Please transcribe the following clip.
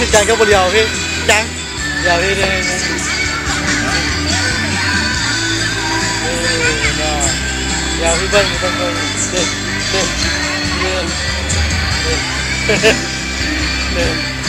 ຄືກັນກໍບໍ່ຫຼຽວພີ່ ຈັງ ຫຼຽວພີ່ເດ້ ເອີ ຫຼຽວພີ່ເບິ່ງ ເບິ່ງ ເບິ່ງ ເດ້ ເດ້ ເດ້ ເດ້.